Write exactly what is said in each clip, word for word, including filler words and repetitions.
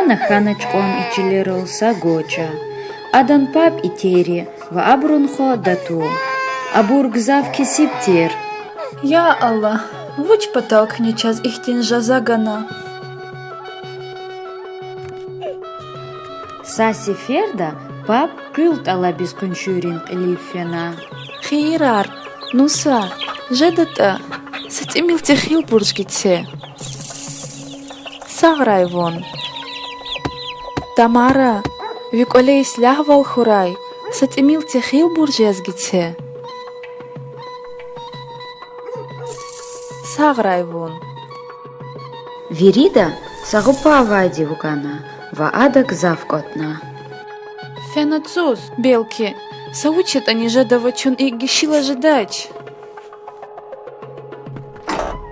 Фена хьанач кьван и чилерал са гоча. Адан паб и тери ва абурун хва Дату. Абур гзаф кесиб тир. Я Аллагь, вуч патал куьне чаз ихьтин жаза гана? Са сеферда паб къуьл тӀалабиз къуншийрин кьилив фена. Хийирар, нуса, жедатӀа, са тӀимил техил бурж гице. Сагърай вун. Тамара, ви кӀвале ислягьвал хьурай, са тӀимил техил бурж яз гице. Сагърай вун. Вирида са гъупа авайди вугана ва ада гзаф кӀватӀна. Фена цуз, белки, са вуч ятӀани жедайвал чун икӀ гишила жедач.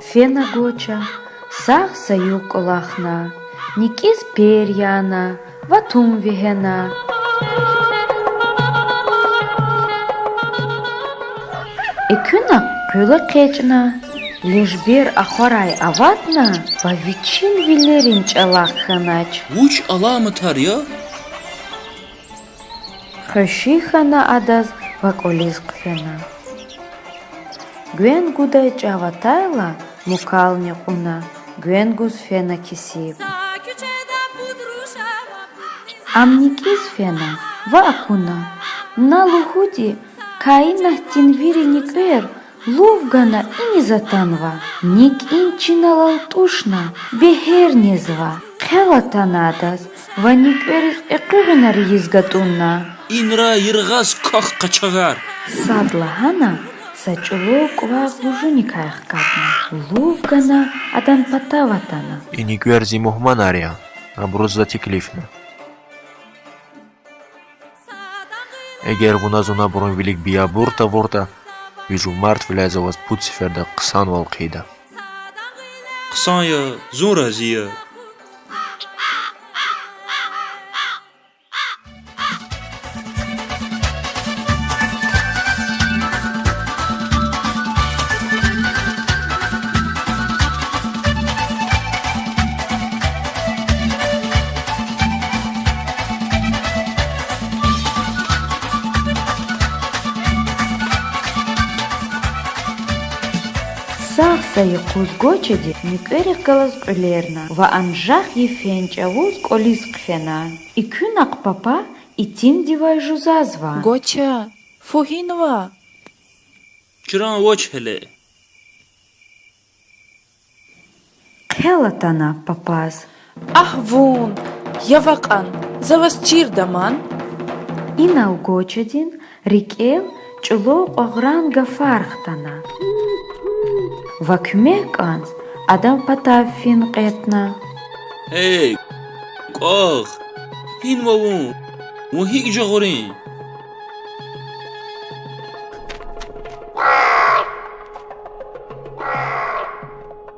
Фена гоча сагъ са югъ кӀвалахна, никӀиз пер яна ва тум вегьена. Экуьнахъ къуьл экъечӀна, лежбер ахварай аватна ва вичин вилерин чӀалахъ хьанач. Вуч аламатар я? Хвеши хьана адаз ва кӀвализ хъфена. Гвен гудай чӀав атайла, мукални кьуна, гвен гуз фена кесиб. Ам никӀиз фена ва акуна: На лугьуди, каинатдин вири никӀвер лув гана иниз атанва. НикӀин чинал алтӀушна, бегьер незва. Хъел атана адаз ва никӀвериз экъуьгъунар ийиз гатӀунна. Инра яргъаз квахь, къачагъар! Садлагьана са чӀулав кӀвагъ лужуникай хкатна, лув гана адан патав атана. И никӀвер зи мугьманар я, абуруз за теклифна. Эгер вуна зун абурун вилик биябур тавуртӀа, ви жумартвиляй за ваз пуд сеферда хъсанвал хъийида. Хъсан я, зун рази я. Сагъ са юкъуз гочади никӀверихъ галаз кьуьлерна ва анжах йифен чӀавуз кӀвализ хъфена. Экуьнахъ папа итимдивай жузазва: Гоча, фу гьинва? Чран вач гьеле. Хъел атана папаз: Агь вун, ява кьан, за ваз чирда ман. Инал гочадин рикӀел чӀулав кьвагъран гафар хтана ва куьмек кӀанз адан патав фин кьетӀна. Гьей, кӀвагъ, гьинва вун? Вун гьикӀ жагъурин?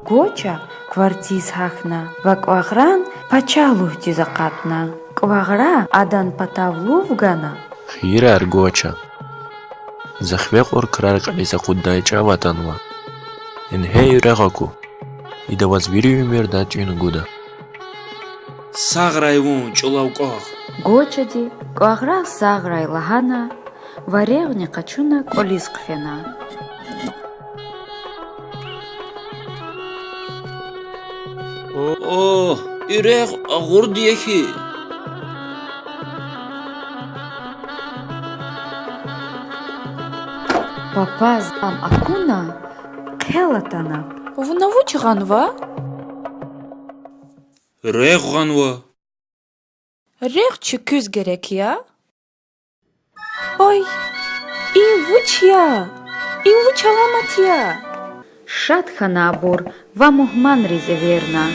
Гоча кварциз гьахьна ва кӀвагъран пачагьлугъдиз акъатна. КӀвагъра адан патав лув гана. Хийирар, гоча. За хиве кьур крар кьилиз акъуддай чӀав атанва. Ингье и регъв аку. Ида ваз вири уьмуьрда тӀуьн гуда. Сагърай вун, чӀулав кӀвагъ. Гочади кӀвагъраз сагърай лагьана ва регъвни къачуна кӀвализ хъфена. О, и регъв агъурди я хьи. Папаз ам акуна, хъел атана. Вуна вуч гъанва? Регъв гъанва. Регъв чи куьз герек я? Ой, им вуч я? Им вуч аламат я? Шад хьана абур ва мугьманриз эверна.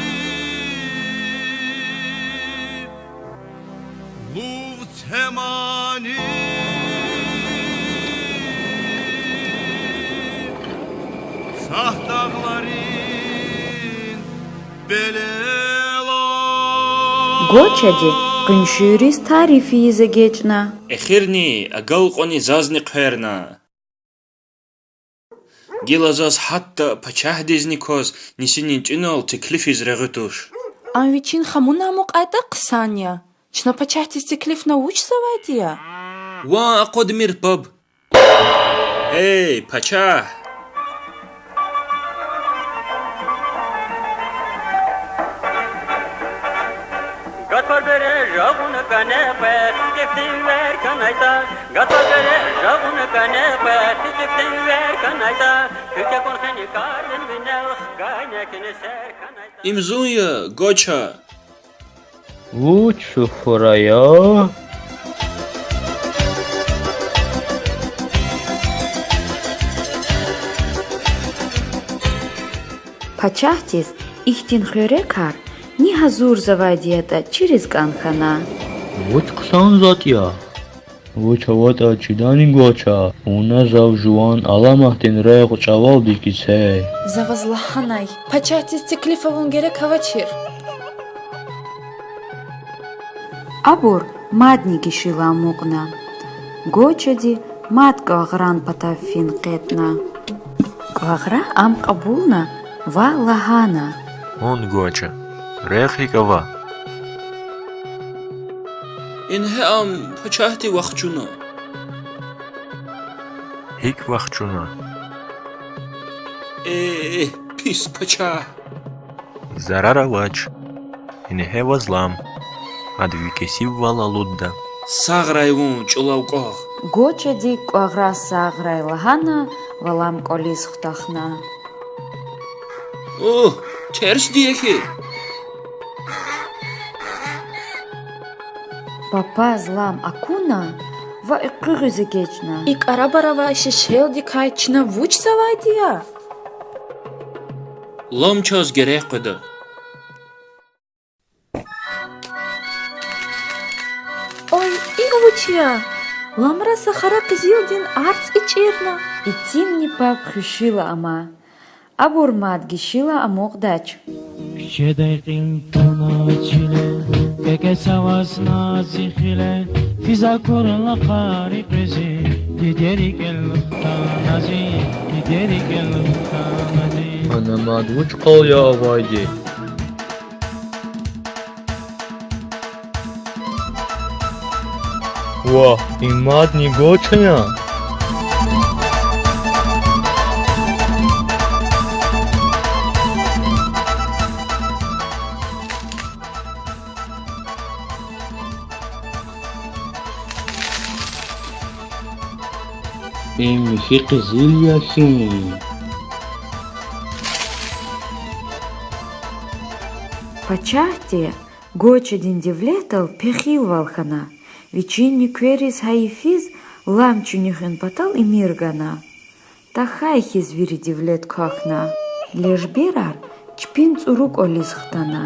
Лув це мани, сагь дагъларин белела. Гочади къуншийриз тариф ийиз эгечӀна. Эхирни агалкьунни зазни хъверна. Гила заз гьатта пачагьдизни кваз нисинин тӀуьнал теклифиз регъуь туш. Ам вичин хамунай амукьайтӀа хъсан я. Чна пачагьдиз теклифна вучзавайди я? Ван акъудмир, паб. Эй, пачагь! Гатфар бере жагъуна кӀане къвез, кифтин вер канайтӀа. Гатфар бере жагъуна кӀане къвез, кифтин вер канайтӀа. Куьк акун хени кардин винел, гайне кини сер канайтӀа. Им зун я, Гоча. Вуч суфра я? Пачагьдиз ихьтин хуьрек кар ни гьазурзавайди ятӀа чириз кӀан хьана. Вуч хъсан затӀ я? Вуч аватӀа чидани, Гоча, вуна зав жуван аламатдин регъв чӀавалди кице. За ваз лагьанай, пачагьдиз теклиф авун герек авачир. Абур мадни гишила амукьна. Гочади мад кӀвагъран патав фин кьетӀна. КӀвагъра ам кьабулна ва лагьана: Вун, Гоча, регъв гьикӀ ава? Ингье ам пачагьди вахчуна. ГьикӀ вахчуна? Э, пис пачагь! Зарар авач. Ингье ваз лам. Ада ви кесибвал алудда. Сагърай вун, чӀулав кӀвагъ! Гочади кӀвагъраз сагърай лагьана ва лам кӀвализ хутахна. Угь, терсди я хьи! Папаз лам акуна ва экъуьгъиз эгечӀна: И кӀарабар авай шешелдикай чна вучзавайди я? Лам чаз герек къведа. Ой, им вуч я? Ламра са хара къизилдин арц ичӀирна. Итимни паб хуьшила ама. Абур мад гишила амукьдач. Куьчедай кьил туна чиле, кекес аваз на зи хиле, физ акурла къари къвези, диде рикӀел хтана зи, диде рикӀел хтана зи. Ана мад вуч къал я авайди? Вагь, им мадни Гоча я? Им михьи къизил я хьи. Пачагьди Гочадин девлетдал пехилвал хьана, вичин нуькверриз гьайифиз лам чуьнуьхун патал эмир гана. Тахьай хьиз вири девлет квахьна. Лежберар чпин цӀуру кӀвализ хтана.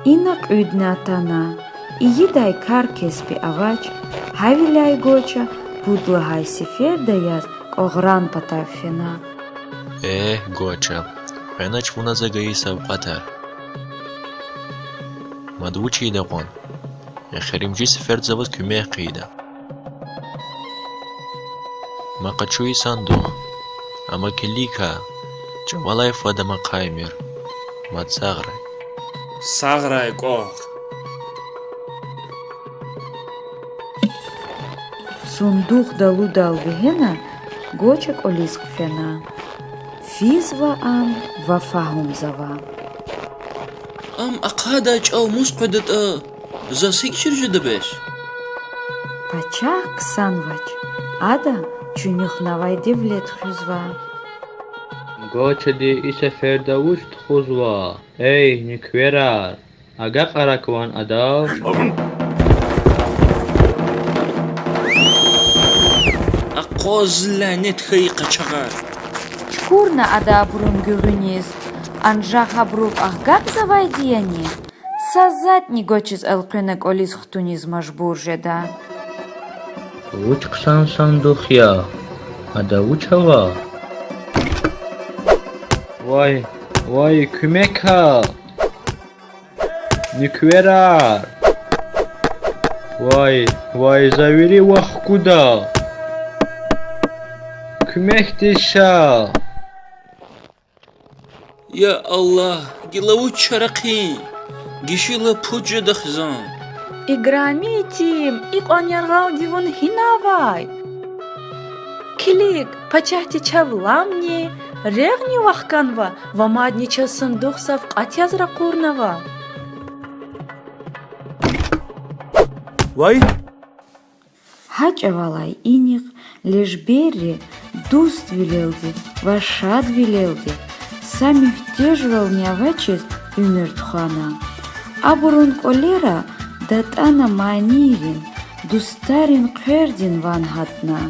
Ина кьуьдни атана. Ийидай кар-кеспи авач, гьавиляй Гоча пуд лагьай сеферда яз кӀвагъран патав фена. Э, Гоча, хвенач вуна за гайи савкьватар. Мад вуч ийида кьван? Эхиримжи сеферда за ваз куьмек хъийида. Ма къачу и сандух. Амма килиг хьа, чӀавалай фад ам ахъаймир. Мад сагърай. Сагърай, кӀвагъ. Сандух далудал вегьена, Гоча кӀвализ хъфена. Физва ам ва фагьумзава. Ам ахъайдай чӀал мус къведатӀа, заз гьикӀ чир жеда бес? Пачагь ксанвач, ада чуьнуьхнавай девлет хуьзва. Гочади и сеферда вуч тухузва? Эй, нуькверар, агакьара кван адав. Акъваз, лянет хьайи къачагъар! Чукурна ада абурун гуьгъуьниз, анжах абурув агакьзавайди яни? Са затӀни Гочаз элкъвена кӀвализ хтуниз мажбур жеда. Вуч хъсан сандух я? Ада вуч ава? Вай, вай, куьмек гьа! Нуькверар! Вай, вай, за вири вахкуда! Куьмекдиз ша! Я Аллагь, гила вуч чара хъийин? Гишила пуд жеда хизан. Играми итим, икьван яргъалди вун гьина авай? Килиг, пачагьди чав ламни, регъни вахканва ва мадни чаз сандухзав кьат яз ракъурнава. Вай! Гьа чӀавалай инихъ лежберри дуствилелди ва шадвилелди са муьгьтежвални авачиз уьмуьр тухвана. Абурун кӀвалера датӀана манийрин, дустарин хъвердин ван гьатна.